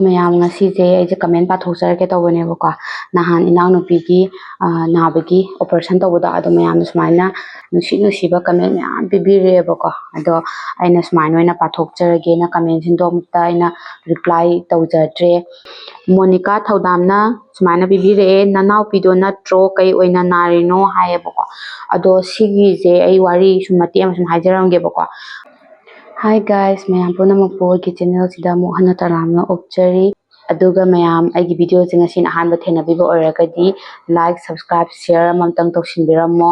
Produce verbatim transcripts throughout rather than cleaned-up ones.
ꯃꯌꯥꯝ, ꯉꯁꯤꯁꯦ ꯑꯩꯁꯦ ꯀꯃꯦꯟ ꯄꯥꯊꯣꯛꯆꯔꯛꯀꯦ ꯇꯧꯕꯅꯦꯕꯀꯣ꯫ ꯅꯍꯥꯟ ꯏꯅꯥꯎꯅꯨꯄꯤꯒꯤ ꯑ, ꯅꯥꯕꯒꯤ ꯑꯣꯄꯔꯦꯁꯟ ꯇꯧꯕꯗꯣ, ꯑꯗꯣ ꯃꯌꯥꯝꯅ ꯁꯨꯃꯥꯏꯅ ꯅꯨꯡꯁꯤ ꯅꯨꯡꯁꯤꯕ ꯀꯃꯦꯟ ꯃꯌꯥꯝ ꯄꯤꯕꯤꯔꯛꯑꯦꯕꯀꯣ꯫ ꯑꯗꯣ ꯑꯩꯅ ꯁꯨꯃꯥꯏꯅ ꯑꯣꯏꯅ ꯄꯥꯊꯣꯛꯆꯔꯒꯦꯅ ꯀꯃꯦꯟꯁꯤꯡꯗꯣ ꯑꯃꯨꯛꯇ ꯑꯩꯅ ꯔꯤꯄ꯭ꯂꯥꯏ ꯇꯧꯖꯗ꯭ꯔꯦ꯫ ꯃꯣꯅꯤꯀꯥ ꯊꯧꯗꯥꯝꯅ ꯁꯨꯃꯥꯏꯅ ꯄꯤꯕꯤꯔꯛꯑꯦ, "ꯅꯅꯥꯎꯄꯤꯗꯣ ꯅꯠꯇ꯭ꯔꯣ? ꯀꯩ ꯑꯣꯏꯅ ꯅꯥꯔꯤꯅꯣ?" ꯍꯥꯏꯌꯦꯕꯀꯣ꯫ ꯑꯗꯣ ꯁꯤꯒꯤꯁꯦ ꯑꯩ ꯋꯥꯔꯤ ꯁꯨꯝ ꯃꯇꯦꯛ ꯑꯃ ꯁꯨꯝ ꯍꯥꯏꯖꯔꯝꯒꯦꯕꯀꯣ꯫ Hi guys, ꯃꯌꯥꯝ ꯄꯨꯝꯅꯃꯛꯄꯨ ꯑꯩꯒꯤ ꯆꯦꯅꯦꯜꯁꯤꯗ ꯑꯃꯨꯛ ꯍꯟꯅ ꯇꯔꯥꯝꯅ ꯑꯣꯛꯆꯔꯤ꯫ ꯑꯗꯨꯒ ꯃꯌꯥꯝ, ꯑꯩꯒꯤ ꯚꯤꯗꯤꯑꯣꯁꯦ ꯉꯁꯤꯅ ꯑꯍꯥꯟꯕ ꯊꯦꯡꯅꯕꯤꯕ ꯑꯣꯏꯔꯒꯗꯤ like, subscribe, share ꯑꯃꯇꯪ ꯇꯧꯁꯤꯟꯕꯤꯔꯝꯃꯣ꯫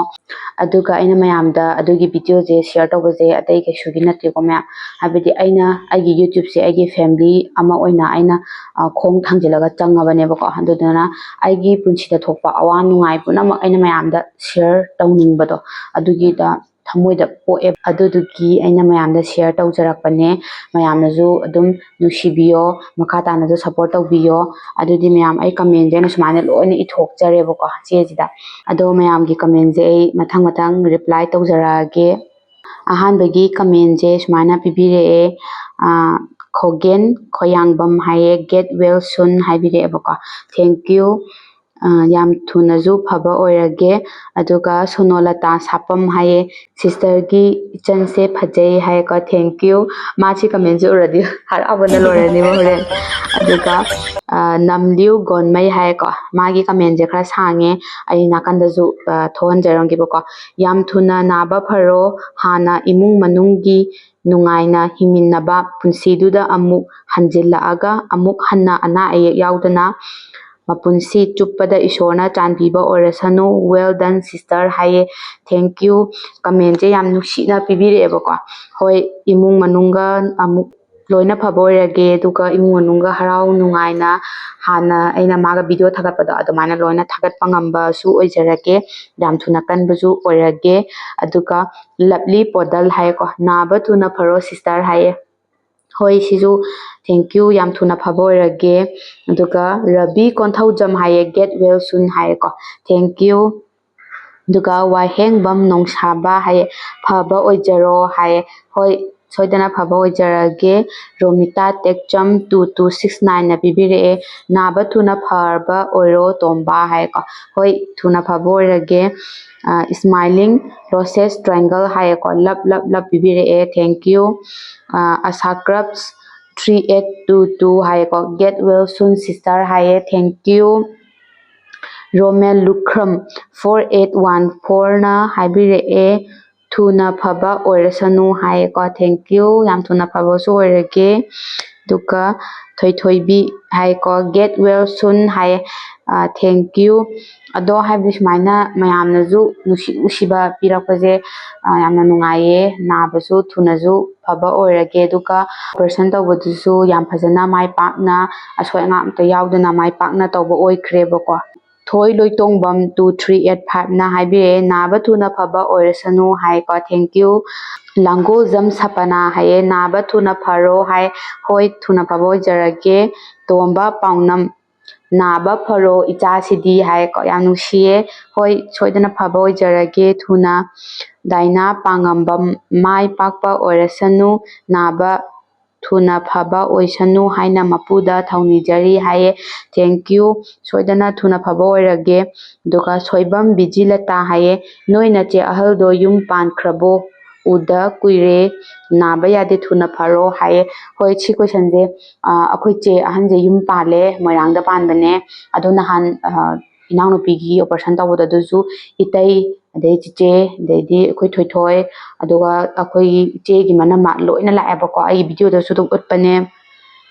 ꯑꯗꯨꯒ ꯑꯩꯅ ꯃꯌꯥꯝꯗ ꯑꯗꯨꯒꯤ ꯚꯤꯗꯤꯑꯣꯁꯦ ꯁꯤꯌꯔ ꯇꯧꯕꯁꯦ ꯑꯇꯩ ꯀꯩꯁꯨꯒꯤ ꯅꯠꯇꯦꯀꯣ ꯃꯌꯥꯝ, ꯍꯥꯏꯕꯗꯤ ꯑꯩꯅ ꯑꯩꯒꯤ YouTubeꯁꯦ ꯑꯩꯒꯤ family ꯑꯃ ꯑꯣꯏꯅ ꯑꯩꯅ ꯑ, ꯈꯣꯡ ꯊꯥꯡꯖꯤꯜꯂꯒ ꯆꯪꯉꯕꯅꯦꯕꯀꯣ꯫ ꯑꯗꯨꯗꯨꯅ ꯑꯩꯒꯤ ꯄꯨꯟꯁꯤꯗ ꯊꯣꯛꯄ ꯑꯋꯥ ꯅꯨꯡꯉꯥꯏ ꯄꯨꯝꯅꯃꯛ ꯑꯩꯅ ꯃꯌꯥꯝꯗ ꯁꯤꯌꯔ ꯇꯧꯅꯤꯡꯕꯗꯣ, ꯑꯗꯨꯒꯤꯗ ꯊꯃꯣꯏꯗ ꯄꯣꯛꯑꯦ꯫ ꯑꯗꯨꯗꯨꯒꯤ ꯑꯩꯅ ꯃꯌꯥꯝꯗ ꯁꯤꯌꯔ ꯇꯧꯖꯔꯛꯄꯅꯦ꯫ ꯃꯌꯥꯝꯅꯁꯨ ꯑꯗꯨꯝ ꯅꯨꯡꯁꯤꯕꯤꯌꯣ, ꯃꯈꯥ ꯇꯥꯅꯁꯨ ꯁꯞꯄꯣꯔꯠ ꯇꯧꯕꯤꯌꯣ꯫ ꯑꯗꯨꯗꯤ ꯃꯌꯥꯝ, ꯑꯩ ꯀꯃꯦꯟꯁꯦ ꯑꯩꯅ ꯁꯨꯃꯥꯏꯅ ꯂꯣꯏꯅ ꯏꯊꯣꯛꯆꯔꯦꯕꯀꯣ ꯆꯦꯁꯤꯗ꯫ ꯑꯗꯣ ꯃꯌꯥꯝꯒꯤ ꯀꯃꯦꯟꯁꯦ ꯑꯩ ꯃꯊꯪ ꯃꯊꯪ ꯔꯤꯄ꯭ꯂꯥꯏ ꯇꯧꯖꯔꯛꯑꯒꯦ꯫ ꯑꯍꯥꯟꯕꯒꯤ ꯀꯃꯦꯟꯁꯦ ꯁꯨꯃꯥꯏꯅ ꯄꯤꯕꯤꯔꯛꯑꯦ, ꯑ, ꯈꯣꯒꯦꯟ ꯈꯣꯌꯥꯡꯕꯝ ꯍꯥꯏꯌꯦ, "Get well soon" ꯍꯥꯏꯕꯤꯔꯛꯑꯦꯕꯀꯣ꯫ Thank you꯫ ꯑ, ꯌꯥꯝ ꯊꯨꯅꯁꯨ ꯐꯕ ꯑꯣꯏꯔꯒꯦ꯫ ꯑꯗꯨꯒ ꯁꯣꯅꯣꯂꯇꯥ ꯁꯥꯄꯝ ꯍꯥꯏꯌꯦ, "Sisterꯒꯤ ꯏꯆꯟꯁꯦ ꯐꯖꯩ" ꯍꯥꯏꯌꯦꯀꯣ꯫ Thank you꯫ ꯃꯥꯁꯤ ꯀꯃꯦꯟꯁꯦ ꯎꯔꯗꯤ ꯍꯔꯥꯎꯕꯅ ꯂꯣꯏꯔꯅꯤꯕ ꯍꯣꯔꯦꯟ꯫ ꯑꯗꯨꯒ, ꯑ, ꯅꯝꯂꯤꯎ ꯒꯣꯟꯃꯩ ꯍꯥꯏꯌꯦꯀꯣ, ꯃꯥꯒꯤ ꯀꯃꯦꯟꯁꯦ ꯈꯔ ꯁꯥꯡꯉꯦ, ꯑꯩ ꯅꯥꯀꯟꯗꯁꯨ, ꯑ, ꯊꯣꯛꯍꯟꯖꯔꯝꯒꯦꯕꯀꯣ꯫ "ꯌꯥꯝ ꯊꯨꯅ ꯅꯥꯕ ꯐꯔꯣ, ꯍꯥꯟꯅ ꯏꯃꯨꯡ ꯃꯅꯨꯡꯒꯤ ꯅꯨꯡꯉꯥꯏꯅ ꯍꯤꯡꯃꯤꯟꯅꯕ ꯄꯨꯟꯁꯤꯗꯨꯗ ꯑꯃꯨꯛ ꯍꯟꯖꯤꯜꯂꯛꯑꯒ ꯑꯃꯨꯛ ꯍꯟꯅ ꯑꯅꯥ ꯑꯌꯦꯛ ꯌꯥꯎꯗꯅ ꯃꯄꯨꯟꯁꯤ ꯆꯨꯞꯄꯗ ꯏꯁꯣꯔꯅ ꯆꯥꯟꯕꯤꯕ ꯑꯣꯏꯔꯁꯅꯨ꯫ Well done sister" ꯍꯥꯏꯌꯦ꯫ Thank you꯫ ꯀꯃꯦꯟꯁꯦ ꯌꯥꯝ ꯅꯨꯡꯁꯤꯅ ꯄꯤꯕꯤꯔꯛꯑꯦꯕꯀꯣ꯫ ꯍꯣꯏ, ꯏꯃꯨꯡ ꯃꯅꯨꯡꯒ ꯑꯃꯨꯛ ꯂꯣꯏꯅ ꯐꯕ ꯑꯣꯏꯔꯒꯦ, ꯑꯗꯨꯒ ꯏꯃꯨꯡ ꯃꯅꯨꯡꯒ ꯍꯔꯥꯎ ꯅꯨꯡꯉꯥꯏꯅ ꯍꯥꯟꯅ ꯑꯩꯅ ꯃꯥꯒ ꯚꯤꯗꯤꯑꯣ ꯊꯥꯒꯠꯄꯗꯣ ꯑꯗꯨꯃꯥꯏꯅ ꯂꯣꯏꯅ ꯊꯥꯒꯠꯄ ꯉꯝꯕꯁꯨ ꯑꯣꯏꯖꯔꯒꯦ, ꯌꯥꯝ ꯊꯨꯅ ꯀꯟꯕꯁꯨ ꯑꯣꯏꯔꯒꯦ꯫ ꯑꯗꯨꯒ ꯂꯞꯂꯤ ꯄꯣꯗꯜ ꯍꯥꯏꯌꯦꯀꯣ, "ꯅꯥꯕ ꯊꯨꯅ ꯐꯔꯣ sister" ꯍꯥꯏꯌꯦ꯫ ꯍꯣꯏ, ꯁꯤꯁꯨ thank you, ꯌꯥꯝ ꯊꯨꯅ ꯐꯕ ꯑꯣꯏꯔꯒꯦ꯫ ꯑꯗꯨꯒ ꯔꯕꯤ ꯀꯣꯟꯊꯧꯖꯝ ꯍꯥꯏꯌꯦ, "Get well soon" ꯍꯥꯏꯌꯦꯀꯣ꯫ Thank you꯫ ꯑꯗꯨꯒ ꯋꯥꯍꯦꯡꯕꯝ ꯅꯣꯡꯁꯥꯕ ꯍꯥꯏꯌꯦ, "ꯐꯕ ꯑꯣꯏꯖꯔꯣ" ꯍꯥꯏꯌꯦ꯫ ꯍꯣꯏ, ꯁꯣꯏꯗꯅ ꯐꯕ ꯑꯣꯏꯖꯔꯒꯦ꯫ Romita ꯇꯦꯛꯆꯝ two two six nine ꯅ ꯄꯤꯕꯤꯔꯛꯑꯦ, "ꯅꯥꯕ ꯊꯨꯅ ꯐꯔꯕ ꯑꯣꯏꯔꯣ ꯇꯣꯝꯕ" ꯍꯥꯏꯀꯣ꯫ ꯍꯣꯏ, ꯊꯨꯅ ꯐꯕ ꯑꯣꯏꯔꯒꯦ꯫ Smiling Roses Triangle ꯍꯥꯏꯌꯦꯀꯣ, "love love love" ꯄꯤꯕꯤꯔꯛꯑꯦ, thank you꯫ ꯑ, ꯑꯁꯥ ꯀ꯭ꯔꯞꯁ three eight two two ꯍꯥꯏꯌꯦꯀꯣ, "Get well soon sister" ꯍꯥꯏꯌꯦ, thank you꯫ ꯔꯣꯃꯦꯜ ꯂꯨꯈ꯭ꯔꯝ four eight one four ꯅ ꯍꯥꯏꯕꯤꯔꯛꯑꯦ, "ꯊꯨꯅ ꯐꯕ ꯑꯣꯏꯔꯁꯅꯨ" ꯍꯥꯏꯌꯦꯀꯣ, thank you꯫ ꯌꯥꯝ ꯊꯨꯅ ꯐꯕꯁꯨ ꯑꯣꯏꯔꯒꯦ꯫ ꯑꯗꯨꯒ ꯊꯣꯏꯊꯣꯏꯕꯤ ꯍꯥꯏꯀꯣ, "Get well soon" ꯍꯥꯏꯌꯦ, thank you꯫ ꯑꯗꯣ ꯍꯥꯏꯕꯗꯤ ꯁꯨꯃꯥꯏꯅ ꯃꯌꯥꯝꯅꯁꯨ ꯅꯨꯡꯁꯤ ꯅꯨꯡꯁꯤꯕ ꯄꯤꯔꯛꯄꯁꯦ, ꯑ, ꯌꯥꯝꯅ ꯅꯨꯡꯉꯥꯏꯌꯦ꯫ ꯅꯥꯕꯁꯨ ꯊꯨꯅꯁꯨ ꯐꯕ ꯑꯣꯏꯔꯒꯦ, ꯑꯗꯨꯒ operation ꯇꯧꯕꯗꯨꯁꯨ ꯌꯥꯝ ꯐꯖꯅ ꯃꯥꯏ ꯄꯥꯛꯅ, ꯑꯁꯣꯏ ꯑꯉꯥꯝ ꯑꯝꯇ ꯌꯥꯎꯗꯅ ꯃꯥꯏ ꯄꯥꯛꯅ ꯇꯧꯕ ꯑꯣꯏꯈ꯭ꯔꯦꯕꯀꯣ꯫ ꯊꯣꯏ ꯂꯣꯏꯇꯣꯡꯕꯝ two three eight five ꯅ ꯍꯥꯏꯕꯤꯔꯛꯑꯦ, "ꯅꯥꯕ ꯊꯨꯅ ꯐꯕ ꯑꯣꯏꯔꯁꯅꯨ" ꯍꯥꯏꯀꯣ, thank you꯫ ꯂꯥꯡꯒꯣꯜꯖꯝ ꯁꯄꯅꯥ ꯍꯥꯏꯌꯦ, "ꯅꯥꯕ ꯊꯨꯅ ꯐꯔꯣ" ꯍꯥꯏ꯫ ꯍꯣꯏ, ꯊꯨꯅ ꯐꯕ ꯑꯣꯏꯖꯔꯒꯦ꯫ ꯇꯣꯝꯕ ꯄꯥꯎꯅꯝ, "ꯅꯥꯕ ꯐꯔꯣ ꯏꯆꯥꯁꯤꯗꯤ" ꯍꯥꯏꯀꯣ, ꯌꯥꯝ ꯅꯨꯡꯁꯤꯌꯦ꯫ ꯍꯣꯏ, ꯁꯣꯏꯗꯅ ꯐꯕ ꯑꯣꯏꯖꯔꯒꯦ ꯊꯨꯅ꯫ ꯗꯥꯏꯅꯥ ꯄꯥꯉꯝꯕꯝ, "ꯃꯥꯏ ꯄꯥꯛꯄ ꯑꯣꯏꯔꯁꯅꯨ, ꯅꯥꯕ ꯊꯨꯅ ꯐꯕ ꯑꯣꯏꯁꯅꯨ ꯍꯥꯏꯅ ꯃꯄꯨꯗ ꯊꯧꯅꯤꯖꯔꯤ" ꯍꯥꯏꯌꯦ, thank you꯫ ꯁꯣꯏꯗꯅ ꯊꯨꯅ ꯐꯕ ꯑꯣꯏꯔꯒꯦ꯫ ꯑꯗꯨꯒ ꯁꯣꯏꯕꯝ ꯕꯤꯖꯤꯂꯇꯥ ꯍꯥꯏꯌꯦ, "ꯅꯣꯏ ꯅꯆꯦ ꯑꯍꯜꯗꯣ ꯌꯨꯝ ꯄꯥꯟꯈ꯭ꯔꯕꯣ? ꯎꯗ ꯀꯨꯏꯔꯦ, ꯅꯥꯕ ꯌꯥꯗꯦ, ꯊꯨꯅ ꯐꯔꯣ" ꯍꯥꯏꯌꯦ꯫ ꯍꯣꯏ, ꯁꯤ questionꯁꯦ, ꯑ, ꯑꯩꯈꯣꯏ ꯆꯦ ꯑꯍꯟꯁꯦ ꯌꯨꯝ ꯄꯥꯜꯂꯦ, ꯃꯣꯏꯔꯥꯡꯗ ꯄꯥꯟꯕꯅꯦ꯫ ꯑꯗꯣ ꯅꯍꯥꯟ, ꯑ, ꯏꯅꯥꯎꯅꯨꯄꯤꯒꯤ operation ꯇꯧꯕꯗ ꯑꯗꯨꯁꯨ ꯏꯇꯩ, ꯑꯗꯩ ꯆꯤꯆꯦ, ꯑꯗꯩꯗꯤ ꯑꯩꯈꯣꯏ ꯊꯣꯏꯊꯣꯏ, ꯑꯗꯨꯒ ꯑꯩꯈꯣꯏꯒꯤ ꯏꯆꯦꯒꯤ ꯃꯅꯝꯃ ꯂꯣꯏꯅ ꯂꯥꯛꯑꯦꯕꯀꯣ꯫ ꯑꯩꯒꯤ videoꯗꯁꯨ ꯑꯗꯨꯝ ꯎꯠꯄꯅꯦ꯫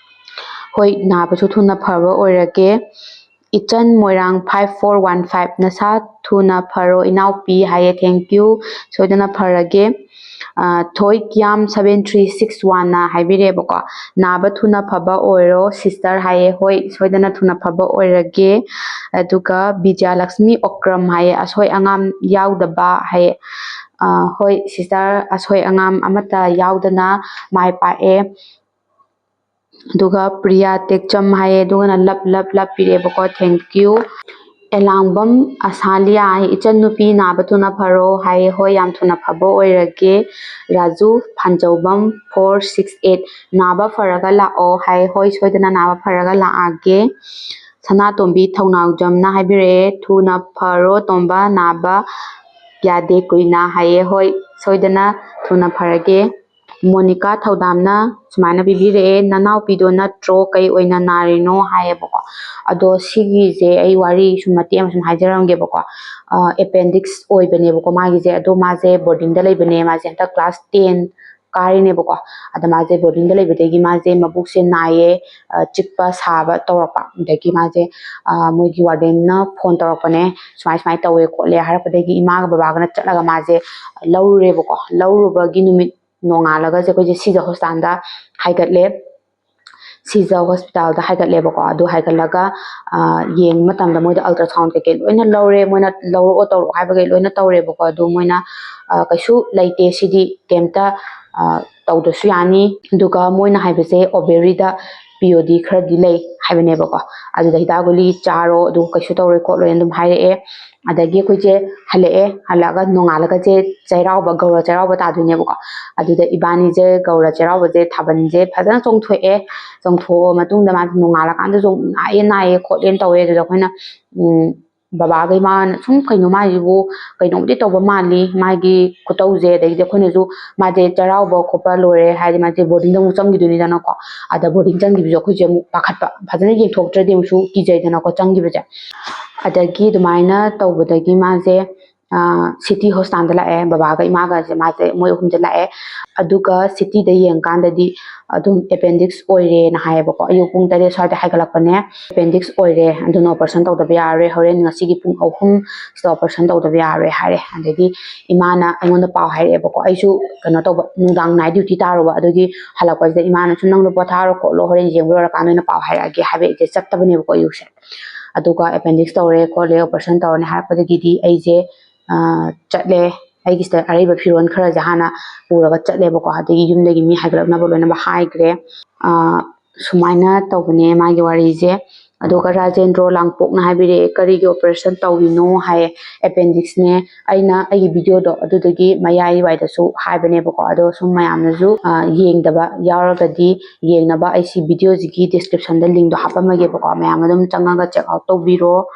ꯍꯣꯏ, ꯅꯥꯕꯁꯨ ꯊꯨꯅ ꯐꯕ ꯑꯣꯏꯔꯒꯦ꯫ ꯏꯆꯟ ꯃꯣꯏꯔꯥꯡ five four one five, "ꯅꯁꯥ ꯊꯨꯅ ꯐꯔꯣ ꯏꯅꯥꯎꯄꯤ" ꯍꯥꯏꯌꯦ, thank you꯫ ꯁꯣꯏꯗꯅ ꯐꯔꯒꯦ꯫ ꯑ, ꯊꯣꯏ ꯀꯤꯌꯥꯝ seven three six one ꯅ ꯍꯥꯏꯕꯤꯔꯦꯕꯀꯣ, "ꯅꯥꯕ ꯊꯨꯅ ꯐꯕ ꯑꯣꯏꯔꯣ sister" ꯍꯥꯏꯌꯦ꯫ ꯍꯣꯏ, ꯁꯣꯏꯗꯅ ꯊꯨꯅ ꯐꯕ ꯑꯣꯏꯔꯒꯦ꯫ ꯑꯗꯨꯒ ꯕꯤꯖꯌꯂꯛꯁꯃꯤ ꯑꯣꯀ꯭ꯔꯝ ꯍꯥꯏꯌꯦ, "ꯑꯁꯣꯏ ꯑꯉꯥꯝ ꯌꯥꯎꯗꯕ" ꯍꯥꯏꯌꯦ꯫ ꯑ, ꯍꯣꯏ sister, ꯑꯁꯣꯏ ꯑꯉꯥꯝ ꯑꯃꯠꯇ ꯌꯥꯎꯗꯅ ꯃꯥꯏ ꯄꯥꯛꯑꯦ꯫ ꯑꯗꯨꯒ ꯄ꯭ꯔꯤꯌꯥ ꯇꯦꯛꯆꯝ ꯍꯥꯏꯌꯦ, ꯑꯗꯨꯒꯅ "love love love" ꯄꯤꯔꯛꯑꯦꯕꯀꯣ, thank you꯫ ꯑꯦꯂꯥꯡꯕꯝ ꯑꯁꯥꯂꯤꯌꯥ, "ꯏꯆꯟꯅꯨꯄꯤ ꯅꯥꯕ ꯊꯨꯅ ꯐꯔꯣ" ꯍꯥꯏꯌꯦ꯫ "ꯍꯣꯏ, ꯌꯥꯝ ꯊꯨꯅ ꯐꯕ ꯑꯣꯏꯔꯒꯦ"꯫ ꯔꯥꯖꯨ ꯐꯥꯟꯖꯧꯕꯝ four six eight, "ꯅꯥꯕ ꯐꯔꯒ ꯂꯥꯛꯑꯣ" ꯍꯥꯏꯌꯦ꯫ "ꯍꯣꯏ, ꯁꯣꯏꯗꯅ ꯅꯥꯕ ꯐꯔꯒ ꯂꯥꯛꯑꯒꯦ"꯫ ꯁꯅꯥꯇꯣꯝꯕꯤ ꯊꯧꯅꯥꯎꯖꯝꯅ ꯍꯥꯏꯕꯤꯔꯛꯑꯦ, "ꯊꯨꯅ ꯐꯔꯣ ꯇꯣꯝꯕ, ꯅꯥꯕ ꯌꯥꯗꯦ ꯀꯨꯏꯅ" ꯍꯥꯏꯌꯦ꯫ "ꯍꯣꯏ, ꯁꯣꯏꯗꯅ ꯊꯨꯅ ꯐꯔꯒꯦ"꯫ ꯃꯣꯅꯤꯀꯥ ꯊꯧꯗꯥꯝꯅ ꯁꯨꯃꯥꯏꯅ ꯄꯤꯕꯤꯔꯛꯑꯦ, "ꯅꯅꯥꯎꯄꯤꯗꯣ ꯅꯠꯇ꯭ꯔꯣ? ꯀꯩ ꯑꯣꯏꯅ ꯅꯥꯔꯤꯅꯣ?" ꯍꯥꯏꯌꯦꯕꯀꯣ꯫ ꯑꯗꯣ ꯁꯤꯒꯤꯁꯦ ꯑꯩ ꯋꯥꯔꯤ ꯁꯨꯝ ꯃꯇꯦꯛ ꯑꯃ ꯁꯨꯝ ꯍꯥꯏꯖꯔꯝꯒꯦꯕꯀꯣ꯫ ꯑꯦꯄꯦꯟꯗꯤꯛꯁ ꯑꯣꯏꯕꯅꯦꯕꯀꯣ ꯃꯥꯒꯤꯁꯦ꯫ ꯑꯗꯣ ꯃꯥꯁꯦ ꯕꯣꯔꯗꯤꯡꯗ ꯂꯩꯕꯅꯦ, ꯃꯥꯁꯦ ꯍꯟꯗꯛ ꯀ꯭ꯂꯥꯁ ꯇꯦꯟ ꯀꯥꯔꯤꯅꯦꯕꯀꯣ꯫ ꯑꯗ ꯃꯥꯁꯦ ꯕꯣꯔꯗꯤꯡꯗ ꯂꯩꯕꯗꯒꯤ ꯃꯥꯁꯦ ꯃꯕꯨꯛꯁꯦ ꯅꯥꯏꯌꯦ, ꯑ, ꯆꯤꯛꯄ ꯁꯥꯕ ꯇꯧꯔꯛꯄ꯫ ꯑꯗꯒꯤ ꯃꯥꯁꯦ, ꯑ, ꯃꯣꯏꯒꯤ ꯋꯥꯔꯗꯦꯟꯅ ꯐꯣꯟ ꯇꯧꯔꯛꯄꯅꯦ, "ꯁꯨꯃꯥꯏ ꯁꯨꯃꯥꯏꯅ ꯇꯧꯋꯦ ꯈꯣꯠꯂꯦ" ꯍꯥꯏꯔꯛꯄꯗꯒꯤ ꯏꯃꯥꯒ ꯕꯕꯥꯒꯅ ꯆꯠꯂꯒ ꯃꯥꯁꯦ ꯂꯧꯔꯨꯔꯦꯕꯀꯣ꯫ ꯂꯧꯔꯨꯕꯒꯤ ꯅꯨꯃꯤꯠ ꯅꯣꯡꯉꯥꯜꯂꯒꯁꯦ ꯑꯩꯈꯣꯏꯁꯦ ꯁꯤꯖ ꯍꯣꯁꯄꯤꯇꯥꯜꯗ ꯍꯥꯏꯒꯠꯂꯦ꯫ ꯁꯤꯖ ꯍꯣꯁꯄꯤꯇꯥꯜꯗ ꯍꯥꯏꯒꯠꯂꯦꯕꯀꯣ꯫ ꯑꯗꯨ ꯍꯥꯏꯒꯠꯂꯒ, ꯑ, ꯌꯦꯡꯕ ꯃꯇꯝꯗ ꯃꯣꯏꯗ ꯑꯜꯇ꯭ꯔꯥꯁꯥꯎꯟ ꯀꯩꯀꯩ ꯂꯣꯏꯅ ꯂꯧꯔꯦ, ꯃꯣꯏꯅ ꯂꯧꯔꯛꯑꯣ ꯇꯧꯔꯛꯑꯣ ꯍꯥꯏꯕꯈꯩ ꯂꯣꯏꯅ ꯇꯧꯔꯦꯕꯀꯣ꯫ ꯑꯗꯨ ꯃꯣꯏꯅ, ꯑ, "ꯀꯩꯁꯨ ꯂꯩꯇꯦ, ꯁꯤꯗꯤ ꯀꯩꯝꯇ, ꯑ, ꯇꯧꯗ꯭ꯔꯁꯨ ꯌꯥꯅꯤ"꯫ ꯑꯗꯨꯒ ꯃꯣꯏꯅ ꯍꯥꯏꯕꯁꯦ ꯑꯣꯕꯦꯔꯤꯗ ꯄꯤ ꯑꯣ ꯗꯤ ꯈꯔꯗꯤ ꯂꯩ ꯍꯥꯏꯕꯅꯦꯕꯀꯣ꯫ "ꯑꯗꯨꯗ ꯍꯤꯗꯥꯛ ꯒꯨꯂꯤ ꯆꯥꯔꯣ, ꯑꯗꯨ ꯀꯩꯁꯨ ꯇꯧꯔꯣꯏ ꯈꯣꯠꯂꯣꯏꯅ" ꯑꯗꯨꯝ ꯍꯥꯏꯔꯛꯑꯦ꯫ ꯑꯗꯒꯤ ꯑꯩꯈꯣꯏꯁꯦ ꯍꯜꯂꯛꯑꯦ, ꯍꯜꯂꯛꯑꯒ ꯅꯣꯡꯉꯥꯜꯂꯒꯁꯦ ꯆꯩꯔꯥꯎꯕ, ꯒꯧꯔ ꯆꯩꯔꯥꯎꯕ ꯇꯥꯗꯣꯏꯅꯦꯕꯀꯣ꯫ ꯑꯗꯨꯗ ꯏꯕꯥꯅꯤꯁꯦ ꯒꯧꯔ ꯆꯩꯔꯥꯎꯕꯁꯦ ꯊꯥꯕꯜꯁꯦ ꯐꯖꯅ ꯆꯣꯡꯊꯣꯛꯑꯦ꯫ ꯆꯣꯡꯊꯣꯛꯑ ꯃꯇꯨꯡꯗ ꯃꯥꯁꯦ ꯅꯣꯡꯉꯥꯜꯂꯀꯥꯟꯗꯁꯨ ꯅꯥꯏꯌꯦ, ꯅꯥꯏꯌꯦ ꯈꯣꯠꯂꯦꯅ ꯇꯧꯋꯦ꯫ ꯑꯗꯨꯗ ꯑꯩꯈꯣꯏꯅ, ꯎꯝ, ꯕꯕꯥꯒ ꯏꯃꯥꯅ ꯁꯨꯝ, "ꯀꯩꯅꯣ ꯃꯥꯁꯤꯕꯨ ꯀꯩꯅꯣꯝꯗꯤ ꯇꯧꯕ ꯃꯥꯜꯂꯤ, ꯃꯥꯒꯤ ꯈꯨꯇꯧꯁꯦ"꯫ ꯑꯗꯒꯤꯗꯤ ꯑꯩꯈꯣꯏꯅꯁꯨ ꯃꯥꯁꯦ ꯆꯩꯔꯥꯎꯕ ꯈꯣꯠꯄ ꯂꯣꯏꯔꯦ ꯍꯥꯏꯗꯤ ꯃꯥꯁꯦ ꯕꯣꯔꯗꯤꯡꯗ ꯑꯃꯨꯛ ꯆꯪꯈꯤꯗꯣꯏꯅꯤꯗꯅꯀꯣ꯫ ꯑꯗ ꯕꯣꯔꯗꯤꯡ ꯆꯪꯈꯤꯕꯁꯨ ꯑꯩꯈꯣꯏꯁꯦ ꯑꯃꯨꯛ ꯄꯥꯈꯠꯄ, ꯐꯖꯅ ꯌꯦꯡꯊꯣꯛꯇ꯭ꯔꯗꯤ ꯑꯃꯨꯛꯁꯨ ꯀꯤꯖꯩꯗꯅꯀꯣ ꯆꯪꯈꯤꯕꯁꯦ꯫ ꯑꯗꯒꯤ ꯑꯗꯨꯃꯥꯏꯅ ꯇꯧꯕꯗꯒꯤ ꯃꯥꯁꯦ, ꯑ, ꯁꯤꯇꯤ ꯍꯣꯁꯄꯤꯇꯥꯜꯗ ꯂꯥꯛꯑꯦ꯫ ꯕꯕꯥꯒ ꯏꯃꯥꯒꯁꯦ ꯃꯥꯁꯦ, ꯃꯣꯏ ꯑꯍꯨꯝꯁꯦ ꯂꯥꯛꯑꯦ꯫ ꯑꯗꯨꯒ ꯁꯤꯇꯤꯗ ꯌꯦꯡꯀꯥꯟꯗꯗꯤ ꯑꯗꯨꯝ ꯑꯦꯄꯦꯟꯗꯤꯛꯁ ꯑꯣꯏꯔꯦꯅ ꯍꯥꯏꯌꯦꯕꯀꯣ꯫ ꯑꯌꯨꯛ ꯄꯨꯡ ꯇꯔꯦꯠ ꯁ꯭ꯋꯥꯏꯗ ꯍꯥꯏꯒꯠꯂꯛꯄꯅꯦ, "ꯑꯦꯄꯦꯟꯗꯤꯛꯁ ꯑꯣꯏꯔꯦ, ꯑꯗꯨꯅ ꯑꯣꯄꯔꯦꯁꯟ ꯇꯧꯗꯕ ꯌꯥꯔꯔꯣꯏ, ꯍꯣꯔꯦꯟ ꯉꯁꯤꯒꯤ ꯄꯨꯡ ꯑꯍꯨꯝ ꯁꯤꯗ ꯑꯣꯄꯔꯦꯁꯟ ꯇꯧꯗꯕ ꯌꯥꯔꯔꯣꯏ" ꯍꯥꯏꯔꯦ꯫ ꯑꯗꯒꯤ ꯏꯃꯥꯅ ꯑꯩꯉꯣꯟꯗ ꯄꯥꯎ ꯍꯥꯏꯔꯛꯑꯦꯕꯀꯣ꯫ ꯑꯩꯁꯨ ꯀꯩꯅꯣ ꯇꯧꯕ, ꯅꯨꯡꯗꯥꯡ ꯅꯥꯏꯠ ꯗ꯭ꯌꯨꯇꯤ ꯇꯥꯔꯨꯕ, ꯑꯗꯨꯒꯤ ꯍꯜꯂꯛꯄꯁꯤꯗ ꯏꯃꯥꯅ ꯁꯨꯝ, "ꯅꯪꯗꯣ ꯄꯣꯊꯥꯔꯣ ꯈꯣꯠꯂꯣ, ꯍꯣꯔꯦꯟ ꯌꯦꯡꯕ ꯂꯣꯏꯔꯀꯥꯟꯗ ꯑꯣꯏꯅ ꯄꯥꯎ ꯍꯥꯏꯔꯛꯑꯒꯦ" ꯍꯥꯏꯕ꯫ ꯑꯩꯁꯦ ꯆꯠꯇꯕꯅꯦꯕꯀꯣ ꯑꯌꯨꯛꯁꯦ꯫ ꯑꯗꯨꯒ ꯑꯦꯄꯦꯟꯗꯤꯛꯁ ꯇꯧꯔꯦ ꯈꯣꯠꯂꯦ, ꯑꯣꯄꯔꯦꯁꯟ ꯇꯧꯔꯅꯤ ꯍꯥꯏꯔꯛꯄꯗꯒꯤꯗꯤ ꯑꯩꯁꯦ, ꯑ, ꯆꯠꯂꯦ꯫ ꯑꯩꯒꯤꯁꯤꯗ ꯑꯔꯩꯕ ꯐꯤꯔꯣꯜ ꯈꯔꯁꯦ ꯍꯥꯟꯅ ꯄꯨꯔꯒ ꯆꯠꯂꯦꯕꯀꯣ꯫ ꯑꯗꯒꯤ ꯌꯨꯝꯗꯒꯤ ꯃꯤ ꯍꯥꯏꯒꯠꯂꯛꯅꯕ ꯂꯣꯏꯅꯃꯛ ꯍꯥꯏꯈ꯭ꯔꯦ꯫ ꯑ, ꯁꯨꯃꯥꯏꯅ ꯇꯧꯕꯅꯦ ꯃꯥꯒꯤ ꯋꯥꯔꯤꯁꯦ꯫ ꯑꯗꯨꯒ ꯔꯥꯖꯦꯟꯗ꯭ꯔꯣ ꯂꯥꯡꯄꯣꯛꯅ ꯍꯥꯏꯕꯤꯔꯛꯑꯦ, "ꯀꯔꯤꯒꯤ operation ꯇꯧꯔꯤꯅꯣ?" ꯍꯥꯏꯌꯦ꯫ Appendix ꯅꯦ꯫ ꯑꯩꯅ ꯑꯩꯒꯤ video ꯗꯣ ꯑꯗꯨꯗꯒꯤ ꯃꯌꯥꯏ ꯋꯥꯏꯗꯁꯨ ꯍꯥꯏꯕꯅꯦꯕꯀꯣ, ꯑꯗꯣ ꯁꯨꯝ ꯃꯌꯥꯝꯅꯁꯨ, ꯑ, ꯌꯦꯡꯗꯕ ꯌꯥꯎꯔꯒꯗꯤ ꯌꯦꯡꯅꯕ ꯑꯩ ꯁꯤ video ꯁꯤꯒꯤ description ꯗ link ꯗꯣ ꯍꯥꯞꯄꯝꯃꯒꯦꯕꯀꯣ, ꯃꯌꯥꯝ ꯑꯗꯨꯝ ꯆꯪꯉꯒ check out ꯇꯧꯕꯤꯔꯣ꯫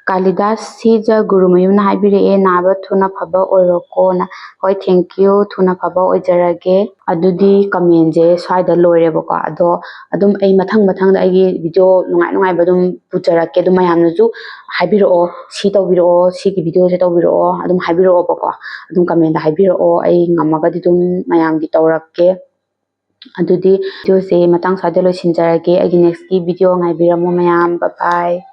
ꯀꯥꯂꯤꯗꯥꯁ ꯁꯤꯖ ꯒꯨꯔꯨꯃꯌꯨꯝꯅ ꯍꯥꯏꯕꯤꯔꯛꯑꯦ, "ꯅꯥꯕ ꯊꯨꯅ ꯐꯕ ꯑꯣꯏꯔꯣꯀꯣꯅ"꯫ ꯍꯣꯏ, thank you, ꯊꯨꯅ ꯐꯕ ꯑꯣꯏꯖꯔꯒꯦ꯫ ꯑꯗꯨꯗꯤ comment ꯁꯦ ꯁ꯭ꯋꯥꯏꯗ ꯂꯣꯏꯔꯦꯕꯀꯣ꯫ ꯑꯗꯣ ꯑꯗꯨꯝ ꯑꯩ ꯃꯊꯪ ꯃꯊꯪꯗ ꯑꯩꯒꯤ video ꯅꯨꯡꯉꯥꯏ ꯅꯨꯡꯉꯥꯏꯕ ꯑꯗꯨꯝ ꯄꯨꯖꯔꯛꯀꯦ꯫ ꯑꯗꯨꯝ ꯃꯌꯥꯝꯅꯁꯨ ꯍꯥꯏꯕꯤꯔꯛꯑꯣ, "ꯁꯤ ꯇꯧꯕꯤꯔꯛꯑꯣ, ꯁꯤꯒꯤ video ꯁꯦ ꯇꯧꯕꯤꯔꯛꯑꯣ", ꯑꯗꯨꯝ ꯍꯥꯏꯕꯤꯔꯛꯑꯣꯕꯀꯣ꯫ ꯑꯗꯨꯝ comment ꯗ ꯍꯥꯏꯕꯤꯔꯛꯑꯣ, ꯑꯩ ꯉꯝꯃꯒꯗꯤ ꯑꯗꯨꯝ ꯃꯌꯥꯝꯒꯤ ꯇꯧꯔꯛꯀꯦ꯫ ꯑꯗꯨꯗꯤ video ꯁꯦ ꯃꯇꯥꯡ ꯁ꯭ꯋꯥꯏꯗ ꯂꯣꯏꯁꯤꯟꯖꯔꯒꯦ꯫ ꯑꯩꯒꯤ next ꯀꯤ video ꯉꯥꯏꯕꯤꯔꯝꯃꯣ ꯃꯌꯥꯝ꯫ Bye bye꯫